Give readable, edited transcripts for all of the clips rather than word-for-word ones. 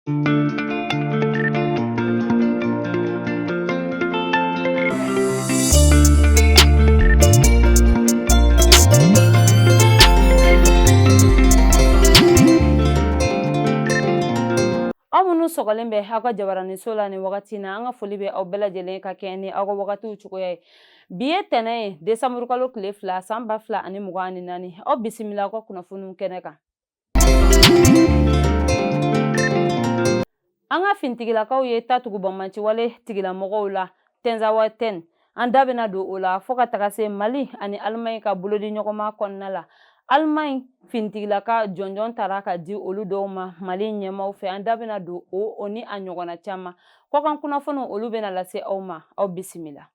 Aw minnu sɔgɔlen bɛ aw ka jabaraninso la nin wagati na, an ka foli bɛ aw bɛɛ lajɛlen ka kɛɲɛ ni aw ka wagatiw cogoya ye. Bi ye tɛnɛ ye, desanburukalo tile 2, san 2024. Aw bisimila aw ka kunnafoniw kɛnɛ kan. An ka fintigilakaw ye ta tugu banbaanciwale tigilamɔgɔw la Tɛnzawatɛn. An da bɛna don o la fo ka taga se Mali ani Alimaɲi ka bolodiɲɔgɔnma kɔnɔna la. Alimaɲi finitigilaka jɔnjɔn tara ka di olu dɔw ma Mali ɲɛmaaw fɛ. An da bɛna don o ni a ɲɔgɔnna caman. Kɔkan kunnafoniw, olu bɛna lase aw ma. Aw bisimila.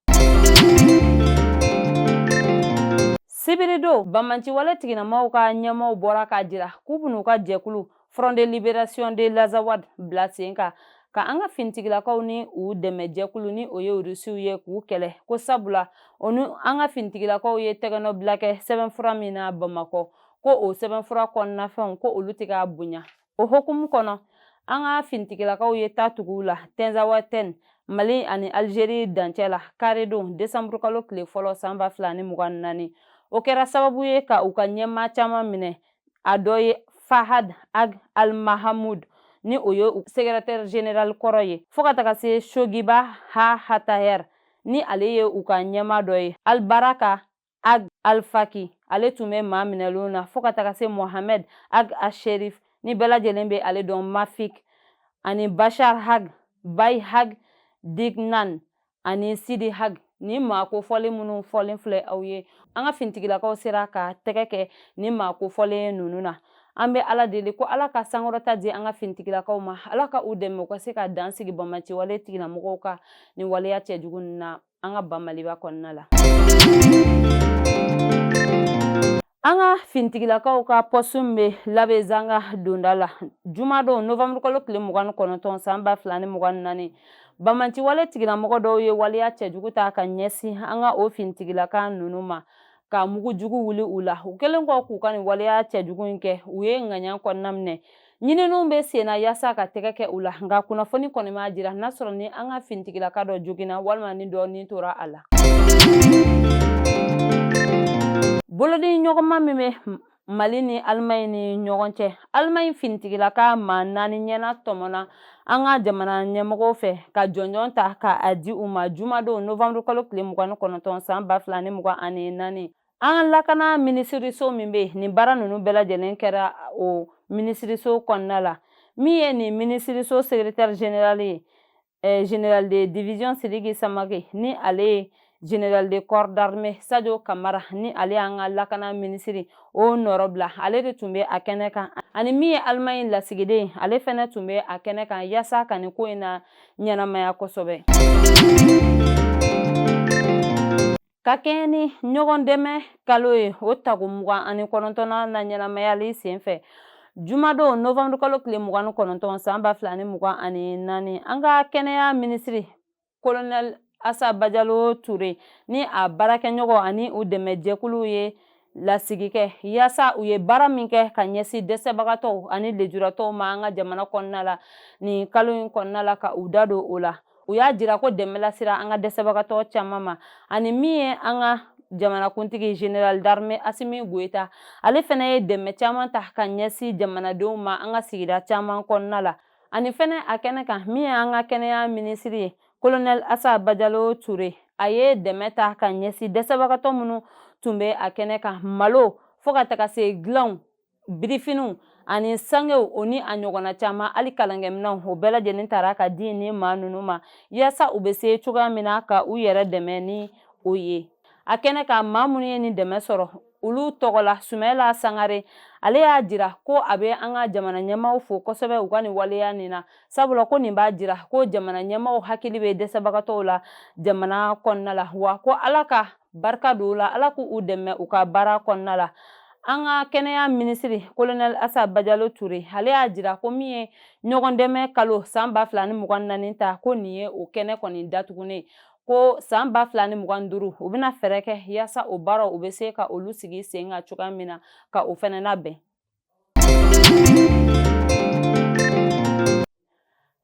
Sibiridon, banbaanciwale tigilamɔgɔw ka ɲɛmaaw bɔra k'a jira k'u bɛn'u ka jɛkulu Front de Libération de l'Azawad bila sen kan ka an ka finitigilakaw ni u dɛmɛ jɛkulu ni o ye Rusiw ye k'u kɛlɛ, ko sabula o ni an ka finitigilakaw ye tɛgɛnɔbila kɛ sɛbɛnfura min na Bamakɔ, ko o sɛbɛnfura kɔnɔnafɛnw ko olu tɛ ka bonya. O hukumu kɔnɔ, an ka finitigilakaw ye ta tugu u la Tɛnzawatɛn, Mali ani Algérie dancɛ la, karidon desanburukalo tile fɔlɔ, san 2024. O kɛra sababu ye ka u ka ɲɛmaa caman minɛ. A dɔ ye Fahad Ag Al-Mahamoud, ni o ye secrétaire général kɔrɔ ye, fo ka taga se Shogiba Ha Hataher, ni ale ye u ka ɲɛmaa dɔ ye, Albaraka Ag Al-Faki, ale tun bɛ maa minɛlenw na, fo ka taga se Mohamed Ag Asherif, ni bɛɛ lajɛlen bɛ ale dɔn Mafik, ani Bachar Ag Bay Ag Dignan ani Sidi Ag. Ni maa kofɔlen minnu fɔlen filɛ aw ye, an ka finitigilakaw sera ka tɛgɛ kɛ ni maa kofɔlen ninnu na. An bɛ Ala deli ko Ala ka sankɔrɔta di an ka finitigilakaw ma, Ala ka u dɛmɛ u ka se ka dan sigi banbaanciwale tigilamɔgɔw ka nin waleya cɛjugu ninnu na an ka ba Maliba kɔnɔna la. An ka finitigilakaw ka pɔsu min bɛ Labezanga donda la, jumadon novanburukalo tile 29, san 2024, banbaanciwale tigilamɔgɔ dɔw ye waleya cɛjugu ta ka ɲɛsin an ka o finitigilaka ninnu ma, ka mugu jugu wuli u la. U kɛlen kɔ k'u ka nin waleya cɛjugu in kɛ, u ye ŋaɲa kɔnɔna minɛ. Ɲininiw bɛ senna yaasa ka tɛgɛ kɛ u la, nka kunnafoni kɔni m'a jira n'a sɔrɔ ni an ka finitigilaka dɔ joginna walima ni dɔ ni tora a la. Bolodi ɲɔgɔnma min bɛ Mali ni Alimaɲi ni ɲɔgɔn cɛ, Alimaɲi finitigilaka maa 4 ɲɛna tɔmɔna an ka jamana ɲɛmɔgɔw fɛ ka jɔnjɔn ta ka a di u ma jumadon novanburukalo tile 29, san 2024. An ka lakana minisiriso min bɛ nin baara ninnu bɛɛ lajɛlen kɛra o minisiriso kɔnɔna la, min ye nin minisiriso secrétaire général ye, général de division Sidiki Samake, ni ale ye général de corps d'armée Sadio Kamara, ni ale y'an ka lakana minisiri o nɔrɔ bila, ale de tun bɛ a kɛnɛ kan, ani min ye Alimaɲi lasigiden, ale fɛnɛ tun bɛ a kɛnɛ kan yaasa ka nin ko in na ɲɛnamaya kosɛbɛ. Ka kɛɲɛ ni ɲɔgɔn dɛmɛ kalo ye, o tako 29nan na ɲɛnamayali senfɛ, jumadon novanburu kalo tile 29, san 2024, an ka kɛnɛya minisiri kolonɛli Asa Bajalo Ture ni a baarakɛɲɔgɔn ani u dɛmɛ jɛkuluw ye lasigi kɛ yaasa u ye baara min kɛ ka ɲɛsin dɛsɛbagatɔw ani lujuratɔw ma an ka jamana kɔnɔna la nin kalo in kɔnɔna la, ka u da don o la. U y'a jira ko dɛmɛ lasera an ka dɛsɛbagatɔ caman ma, ani min ye an ka jamanakuntigi général d'armée Asimi Goyita, ale fɛnɛ ye dɛmɛ caman ta ka ɲɛsin jamanadenw ma an ka sigida caman kɔnɔna la. Ani fɛnɛ a kɛnɛ kan, min ye an ka kɛnɛya minisiri ye colonel Asa Bajalo Ture, a ye dɛmɛ ta ka ɲɛsin dɛsɛbagatɔ minnu tun bɛ a kɛnɛ kan, malo fo ka taga se dilanw, birifiniw ani sangew, o ni a ɲɔgɔnna caman, hali kalankɛminɛnw, o bɛɛ lajɛlen tara ka di ni maa ninnu ma yaasa u bɛ se cogoya min na ka u yɛrɛ dɛmɛ ni o ye. A kɛnɛ kan, maa minnu ye nin dɛmɛ sɔrɔ, olu tɔgɔ la Sumayila Sangare, ale y'a jira ko a bɛ an ka jamana ɲɛmaaw fo kosɛbɛ u ka nin waleya nin na, sabula ko nin b'a jira ko jamana ɲɛmaaw hakili bɛ dɛsɛbagatɔw la jamana kɔnɔna la, wa ko Ala ka barika don u la, Ala k'u dɛmɛ u ka baara kɔnɔna la. An ka kɛnɛya minisiri kolonɛli Asa Bajalo Ture, ale y'a jira ko min ye ɲɔgɔn dɛmɛ kalo san 2024 ta, ko nin ye o kɛnɛ kɔni datugunen, ko san 2025 u bɛna fɛɛrɛ kɛ yaasa o baaraw u bɛ se ka olu sigi sen kan cogoya min na ka o fɛnɛ labɛn.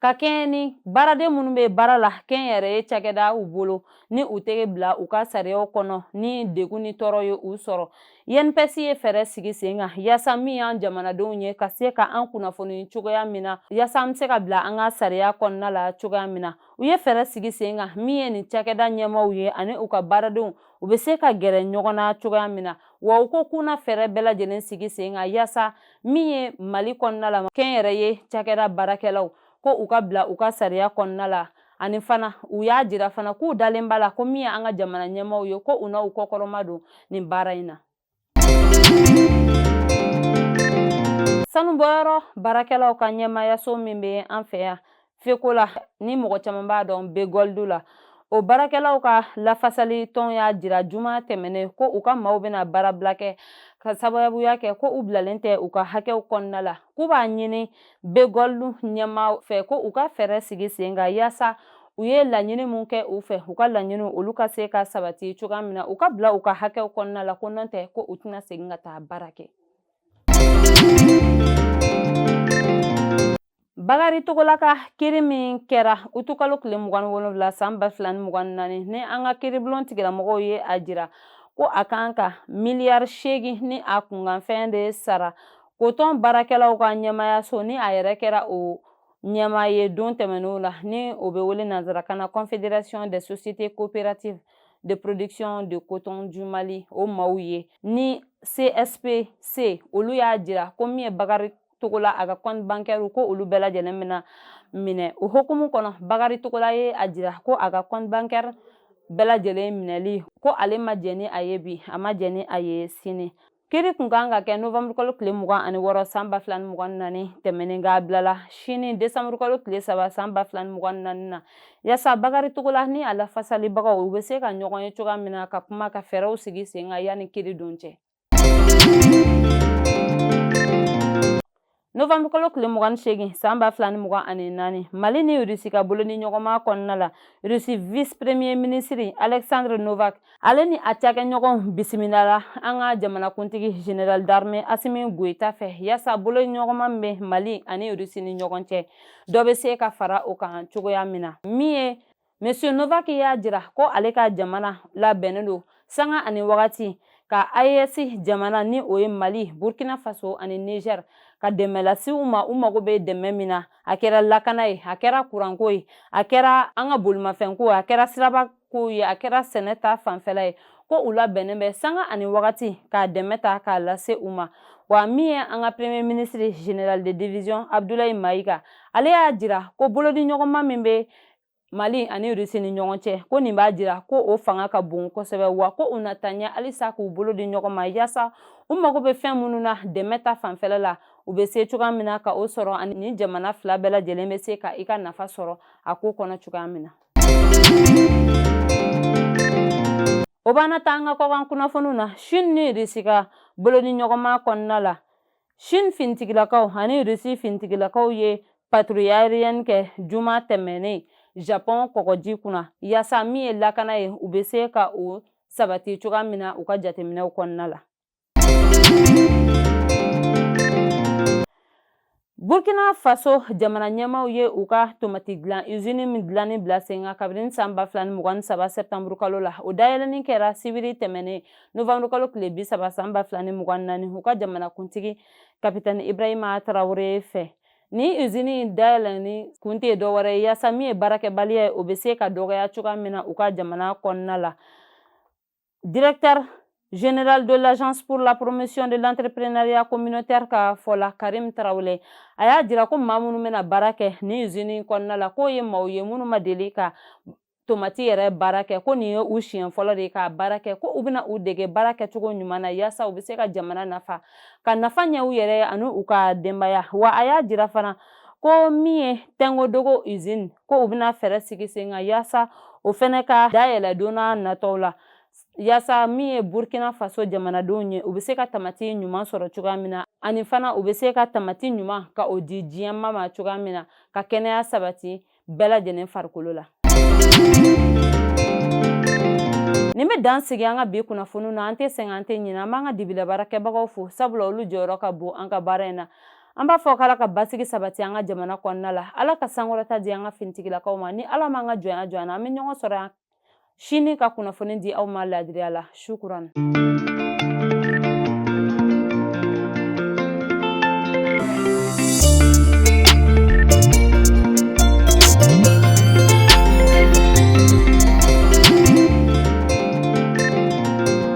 Ka kɛɲɛ ni baaraden minnu bɛ baara la kɛnyɛrɛye cakɛda u bolo, ni u tɛ bila u ka sariyaw kɔnɔ, ni degun ni tɔɔrɔ ye u sɔrɔ, INPS ye fɛɛrɛ sigi sen kan yaasa min y'an jamanadenw ye ka se ka an kunnafoni cogoya min na, yaasa an bɛ se ka bila an ka sariya kɔnɔna la cogoya min na. U ye fɛɛrɛ sigi sen kan min ye nin cakɛda ɲɛmaaw ye ani u ka baaradenw, u bɛ se ka gɛrɛ ɲɔgɔn na cogoya min na. Wa u ko k'u na fɛɛrɛ bɛɛ lajɛlen sigi sen kan yaasa min ye Mali kɔnɔna la kɛnyɛrɛye cakɛda baarakɛlaw, ko u ka bila u ka sariya kɔnɔna la. Ani fana u y'a jira fana k'u dalen b'a la ko min ye an ka jamana ɲɛmaaw ye, ko u na u kɔkɔrɔma don nin baara in na. Sanubɔyɔrɔ baarakɛlaw ka ɲɛmaayaso min bɛ an fɛ yan Feko la, ni mɔgɔ caman b'a dɔn B-Gold la, o baarakɛlaw ka lafasali tɔn y'a jira juma tɛmɛnen ko u ka maaw bɛna baarabila kɛ ka sababuya kɛ ko u bilalen tɛ u ka hakɛw kɔnɔna la. K'u b'a ɲini B-Gold ɲɛmaa fɛ ko u ka fɛɛrɛ sigi sen kan yaasa u ye laɲini mun kɛ u fɛ, u ka laɲiniw olu ka se ka sabati cogoya min na, u ka bila u ka hakɛw kɔnɔna la, ko n'o tɛ ko u tɛna segin ka taa baara kɛ. Bakari Togola ka kiri min kɛra utukalo tile 27 san 2024, ni an ka kiribulon tigilamɔgɔw ye a jira ko a kan ka miliyari 8 ni a kunkanfɛn de sara kotɔn baarakɛlaw ka ɲɛmaayaso, ni a yɛrɛ kɛra o ɲɛmaa ye don tɛmɛnenw la, ni o bɛ wele nansarakan na Confédération des sociétés coopératives de production de coton du Mali, o maaw ye ni CSPC, olu y'a jira ko min ye Bakari Togola a ka compte bancaire, ko olu bɛɛ lajɛlen bɛna minɛ. O hukumu kɔnɔ, Bakari Togola ye a jira ko a ka compte bancaire bɛɛ lajɛlen minɛli, ko ale ma jɛn ni a ye bi, a ma jɛn ni a ye sini. Kiri kun kan ka kɛ novembre kalo tile 26 san 2024 tɛmɛnen, nka a bilala sini décembre kalo tile 3 san 2024 na, yaasa Bakari Togola ni a lafasalibagaw, u bɛ se ka ɲɔgɔn ye cogoya min na ka kuma ka fɛɛrɛw sigi sen kan yanni kiri don cɛ. Novembre kalo tile 28 san 2024, Mali ni Rusi ka bolodi ɲɔgɔnma kɔnɔna la, Rusi vice premier ministre Alexandre Novak, ale ni a cakɛɲɔgɔnw bisimilala an ka jamanakuntigi général d'armée Assimi Goïta fɛ, yaasa bolodi ɲɔgɔnma min bɛ Mali ani Rusi ni ɲɔgɔn cɛ, dɔ bɛ se ka fara o kan cogoya min na. Min ye Monsieur Novak y'a jira ko ale ka jamana labɛnnen don sanga ani wagati ka AES jamana, ni o ye Mali, Burkina Faso ani Niger, ka dɛmɛ lase u ma, u mago bɛ dɛmɛ min na, a kɛra lakana ye, a kɛra kuranko ye, a kɛra an ka bolimafɛnko ye, a kɛra sirabako ye, a kɛra sɛnɛ ta fanfɛla ye, ko u labɛnnen bɛ sanga ani wagati k'a dɛmɛ ta k'a lase u ma. Wa min ye an ka premier ministre général de division Abdoulaye Maïga, ale y'a jira ko bolodiɲɔgɔnma min bɛ Mali ani Rusi ni ɲɔgɔn cɛ, ko nin b'a jira ko o fanga ka bon kosɛbɛ, wa ko u na taa ɲɛ halisa k'u bolo di ɲɔgɔn ma, yaasa u mago bɛ fɛn minnu na dɛmɛ ta fanfɛla la, u bɛ se cogoya min na ka o sɔrɔ, ani ni jamana fila bɛɛ lajɛlen bɛ se ka i ka nafa sɔrɔ a ko kɔnɔ cogoya min na. O b'an na taa an ka kɔkan kunnafoniw na. Chine ni Rusi ka bolodi ɲɔgɔnma kɔnɔna la, Chine finitigilakaw ani Russie finitigilakaw ye patrouille aérienne kɛ juma tɛmɛnen Japon kɔgɔji kunna, yaasa min ye lakana ye, u bɛ se ka o sabati cogoya min na u ka jateminɛw kɔnɔna la. Burkina Faso jamana ɲɛmaaw ye u ka tomati dilan usine min dilanni bila sen kan kabini san 2023 septembre kalo la, o dayɛlɛnni kɛra sibiri tɛmɛnen novembre kalo tile 30 san 2024, u ka jamanakuntigi kapitɛni Ibrahima Traoré fɛ. Ni usine in dayɛlɛnni kun tɛ dɔwɛrɛ ye yaasa min ye baarakɛbaliya ye, o bɛ se ka dɔgɔya cogoya min na u ka jamana kɔnɔna la. Directeur général de l'Agence pour la promotion de l'entrepreneuriat communautaire ka fɔ la, Karim Traoré, a y'a jira ko maa minnu bɛna baara kɛ ni usine kɔnɔna la, k'o ye maaw ye minnu ma deli ka tomati yɛrɛ baara kɛ, ko nin ye u siɲɛ fɔlɔ de ye k'a baara kɛ, ko u bɛna u dege baara kɛcogo ɲuman na yaasa u bɛ se ka jamana nafa, ka nafa ɲɛ u yɛrɛ ye ani u ka denbaya. Wa a y'a jira fana ko min ye Tɛngodogo usine, ko u bɛna fɛɛrɛ sigi sen kan yaasa o fɛnɛ ka dayɛlɛ don n'a nataw la, yaasa min ye Burkina Faso jamanadenw ye, u bɛ se ka tamati ɲuman sɔrɔ cogoya min na, ani fana u bɛ se ka tamati ɲuman ka o di diɲɛmaa ma cogoya min na, ka kɛnɛya sabati bɛɛ lajɛlen farikolo la. Nin bɛ dan sigi an ka bi kunnafoniw na. An tɛ sɛgɛn, an tɛ ɲinɛ, an b'an ka dibila baarakɛbagaw fo, sabula olu jɔyɔrɔ ka bon an ka baara in na. An b'a fɔ k'Ala ka basigi sabati an ka jamana kɔnɔna la, Ala ka sankɔrɔta di an ka finitigilakaw ma. Ni Ala m'an ka jɔnya jɔ an na, an bɛ ɲɔgɔn sɔrɔ yan sini ka kunnafoni di aw ma laadiriya la. Shukuran.